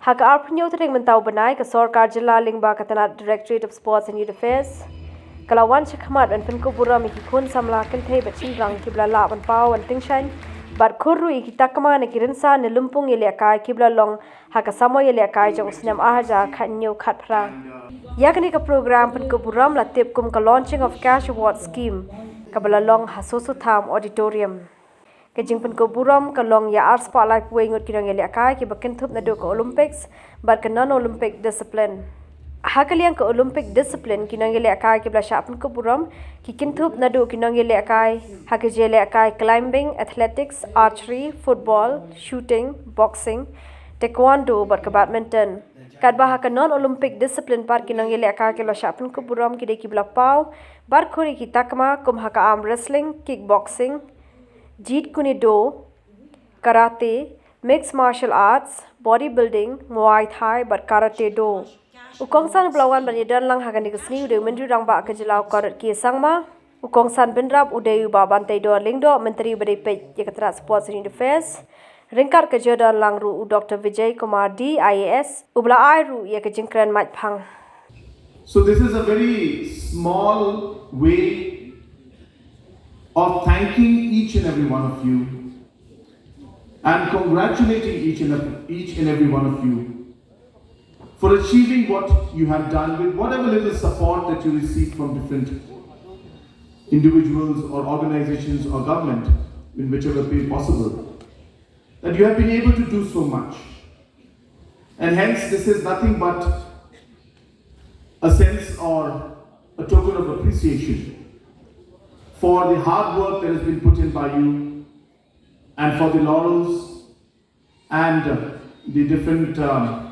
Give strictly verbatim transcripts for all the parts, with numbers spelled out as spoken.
Ha ka arphew tarik mynta u bnai, ka sorkar jylla lyngba ka tnat Directorate of Sports and Youth Affairs ka la wan shakhmat ban pynkup burom ïa ki khun samla kynthei bad shynrang kiba la lah ban paw ban tyngshaiñ bad khur ruh ïa ki takma na ki rynsan ne lympung ïalehkai kiba la long ha ka samoi ïalehkai jong u snem ar hajar khatñiew khatphra. Ïa kane ka program pynkup burom la tip kum ka Launching of Cash Award Scheme kaba la long ha Soso Tham Auditorium. Ka jingpynkup burom ka long ïa arspah laiphew ngut ki nongïalehkai kiba kynthup naduh ka Olympics bad ka non-Olympic discipline. Ha ka liang ka Olympic discipline, ki nongïalehkai kiba la shah pynkup burom ki kynthup naduh ki nongïalehkai ha ka jingïalehkai climbing, athletics, archery, football, shooting, boxing, taekwondo bad ka badminton. Katba ha ka non-Olympic discipline pat, ki nongïalehkai kiba la shah pynkup burom ki dei kiba la paw bad khur ïa ki takma kum ha ka arm wrestling, kickboxing, Jeet Kune Do, karate, mixed martial arts, bodybuilding, Muay Thai bad Karate Do. U kongsan uba la wan ban ïadon lang ha kane ka sngi u dei u Myntri Rangbah ka jylla u Conrad K Sangma. U kongsan bynrap u dei u Bah Banteidor Lyngdoh, Myntri ba dei peit ïa ka tnat Sports and Youth Affairs. Ryngkat ka jingïadon lang ruh u Doctor Vijay Kumar D, I A S, uba la ai ruh ïa ka jingkren maitphang. So this is a very small way of thanking each and every one of you and congratulating each and every, each and every one of you for achieving what you have done with whatever little support that you receive from different individuals or organizations or government in whichever way possible, that you have been able to do so much. And hence, this is nothing but a sense or a token of appreciation for the hard work that has been put in by you and for the laurels and uh, the different um,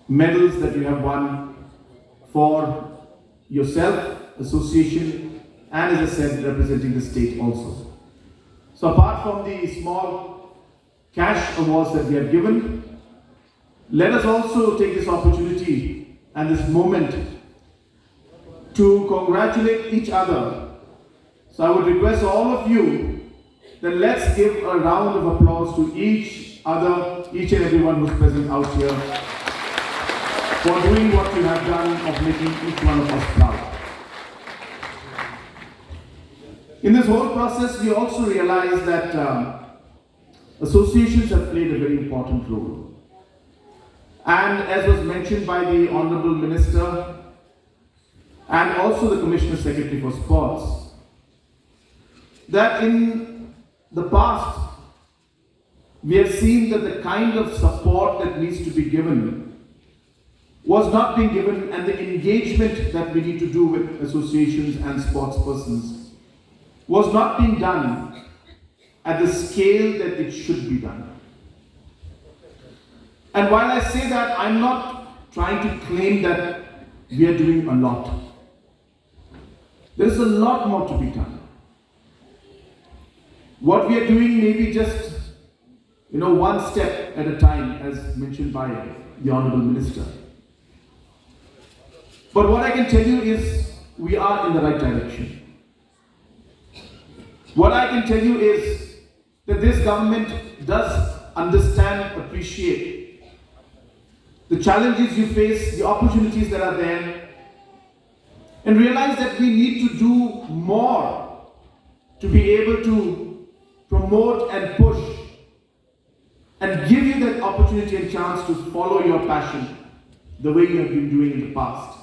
medals that you have won for yourself, association, and as I said, representing the state also. So apart from the small cash awards that we have given, let us also take this opportunity and this moment to congratulate each other. So I would request all of you that let's give a round of applause to each other, each and everyone who's present out here for doing what you have done of making each one of us proud. In this whole process, we also realize that um, associations have played a very important role. And as was mentioned by the Honorable Minister and also the Commissioner Secretary for Sports, that in the past, we have seen that the kind of support that needs to be given was not being given, and the engagement that we need to do with associations and sports persons was not being done at the scale that it should be done. And while I say that, I'm not trying to claim that we are doing a lot. There is a lot more to be done. What we are doing may be just, you know, one step at a time, as mentioned by the Honorable Minister. But what I can tell you is we are in the right direction. What I can tell you is that this government does understand, appreciate the challenges you face, the opportunities that are there, and realize that we need to do more to be able to promote and push and give you that opportunity and chance to follow your passion the way you have been doing in the past.